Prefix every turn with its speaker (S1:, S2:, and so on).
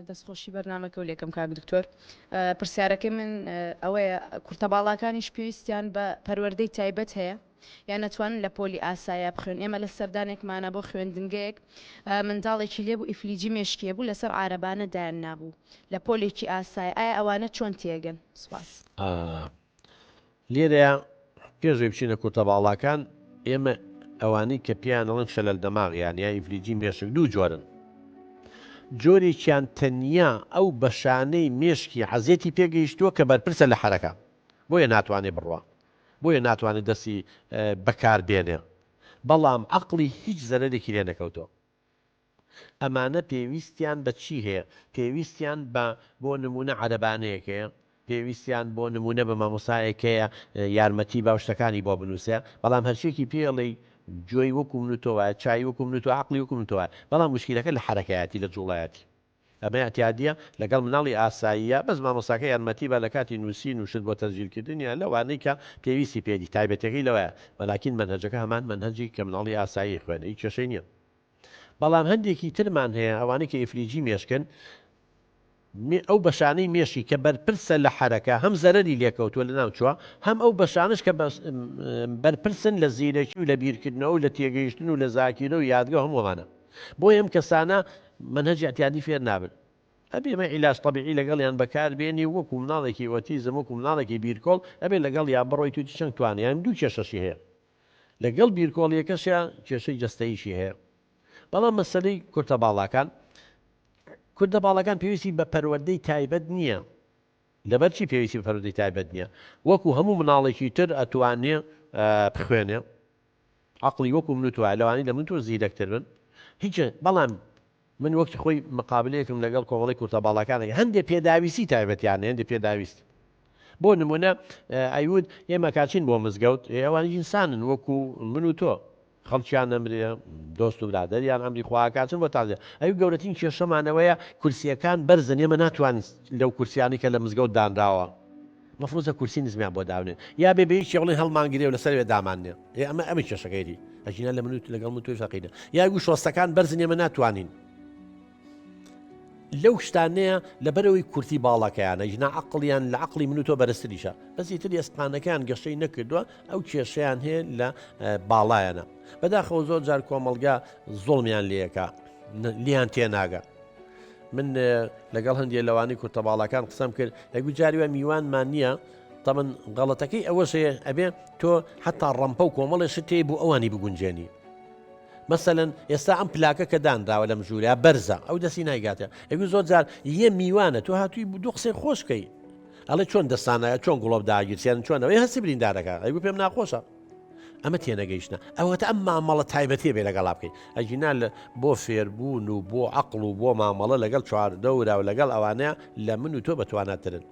S1: دەستخۆشی بەرنامەکەو لێکەم کاک دکتۆر پرسیارەکەی من ئەوەیە کورتە باڵاکانیش پێویستیان بە پەروەردەی تایبەت هەیە یان ئەتوانن لە پۆلی ئاسایا بخوێن ئێمە لە سەردانێکمانە بۆ خوێندنگەیەک منداڵێکی لێبوو ئیفلیجی مێشکی هەبوو لەسەر عارەبانە دایان نابوو لە پۆلێکی ئاسای ئایا ئەوانە چۆن تێگەن سپاس.
S2: لێرەیا پێش ئەوەی بچینە کورتە باڵاکان ئێمە ئەوانەی کە پێیان ئەڵێن شەلەل دەماغ یان یا ئیفلیجی مێشک دوو جۆرن جۆرێکیان تەنیا ئەو بەشانەی مێشکی عەزێتی پێگەیشتووە کە بەرپرسە لە حەرەکە بۆیە ناتوانێ بڕوا بۆیە ناتوانێت دەستی بەکار بێنێ بەڵام عەقڵی هیچ زەرەرێکی لێ نەکەوتووە ئەمانە پێویستیان بە چی هەیە؟ پێویستیان بە بۆ نموونە عەرەبانەیەک هەیە، پێویستیان بۆ نموونە بە مامۆستایەک هەیە یارمەتی با و شتەکانی بۆ بنووسێ، بەڵام هەرچیەکی پێ ئەڵێی گوێی وەکوو من و تۆ وایە، چاوی وەکوو من و تۆ، عەقڵی وەکوو من و تۆ وایە، بەڵام موشکیلەکە لە حەرەکەیەتی، لە جووڵەیەتی. ئەمە ئیعتیادییە، لەگەڵ مناڵی ئاساییە، بەس مامۆستاکە یارمەتی با لە کاتی نووسین و شت بۆ تەسجیل کردنیا لەوانەی کە پێویستی پێیەتی، تایبەتیەکەی لەوەیە، وەلاکین مەنهەجەکە هەمان مەنهەجی کە مناڵی ئاسایی ئەیخوێنێ، هیچ کێشەی نییە. بەڵام هەندێکی ترمان هەیە ئەوانەی کە ئیفلیجی مێشکن ئەو بەشانەی مێشکی کە بەرپرسە لە حەرەکە هەم زەرەری لێکەوتووە لە ناوچوە هەم ئەو بەشانش کە بەرپرسن لە زیرەکی و لە بیرکردنەوە و لە تێگەیشتن و لە زاکیرە و یادگە و هەمووانە بۆیە ئەم کەسانە مەنهەجی ئیعتیادی فێر نابن ئەبێ ئێمە عیلاج تەبیعی لەگەڵیان بەکار بێنی و وەکو مناڵێکی ئۆتیزم وەکو مناڵێکی بیرکۆڵ ئەبێ لەگەڵیا بڕۆیت و چەند توانیان دوو کێشەشی هەیە لەگەڵ بیرکۆڵیەکەشیا کێشەی جەستەییشی هەیە. بەڵام مەسەلەی کورتە باڵاکان، کورتە باڵاکان پێویستی بە پەروەردەی تایبەت نییە. لەبەر چی پێویستی بە پەروەردەی تایبەت نییە؟ وەکو هەموو مناڵێکی تر ئەتوانێ بخوێنێ. عەقڵی وەکو من و تۆ وایە، لەوانەیە لە من و تۆ زیرەکتر بن. هیچ بەڵام من وەکی خۆی مقابلەیەکم لەگەڵ کۆمەڵی کورتە باڵاکان هەیە هەندێ پێداویستی تایبەتیان هەیە هەندێ پێداویست بۆ نمونە ئەیوت ئێمە کاچین بۆ مزگەوت ئەوان ئینسانن وەکو من و تۆ خەڵکیان نەمرێ دۆست و برادەریان ئەمری خوا کاچن بۆ تازە ئەوی گەورەترین کێشەمانەوەیە کورسیەکان بەرزن ئێمە ناتوانین لەو کورسیانی کە لە مزگەوت دانراوە مەفروزە کورسی نزمیان بۆ داونێن یا بێ بێ یەکێ بڵێن هەڵمانگرێ و لەسەر وێ داماننێ ئێ ئەمە ئەمە کێشەکەیری ئەگینا لە من و لەگەڵ من تۆی فەقیرە یا گو شۆستەکان بەرزن ئێمە ناتوانین لەو شتانەیە لەبەرەوەی کورتی باڵەکەیانە ژنا عقلیان لە عقلی من و تۆ بەرزتریشە بەس ئیتر ئێسقانەکان گەشەی نەکردووە ئەو کێشەیان هەیە لە باڵایەنە بەداخەوە زۆر جار کۆمەڵگا زوڵمیان لەکە لیان تێناگە من لەگەڵ هەندێ لەوانەی کورتە باڵاکان قسەم کرد ئەگو جاری وە میوانمان نییە تەمەن غەڵەتەکەی ئەوەش هەیە ئەبێ تۆ حتا ڕەمپە و کۆمەڵێ شت تێی بۆ ئەوانی بگونجێنی مەسەلەن ئێستا ئەم پلاکە کە دانراوە لەم ژوورە بەرزە ئەو دەستی نایگاتە ئەگو زۆر جار یە میوانە تۆ هاتووی دوو قسەی خۆشکەی ئەڵێ چۆن دەستانە چۆن گوڵۆپ داگیرسیان چۆن ئەوەی هەستی بریندارەکە ئەیگو پێم ناخۆشە ئەمە تێنەگەیشتنە ئەوەتە ئەم مامەڵە تایبەتیە بێ لەگەڵا بکەیت ئەگینا لە بۆ فێربوون و بۆ عەقڵ و بۆ مامەڵە لەگەڵ چواردەورا و لەگەڵ ئەوانەیە لە من و تۆ بەتواناترن.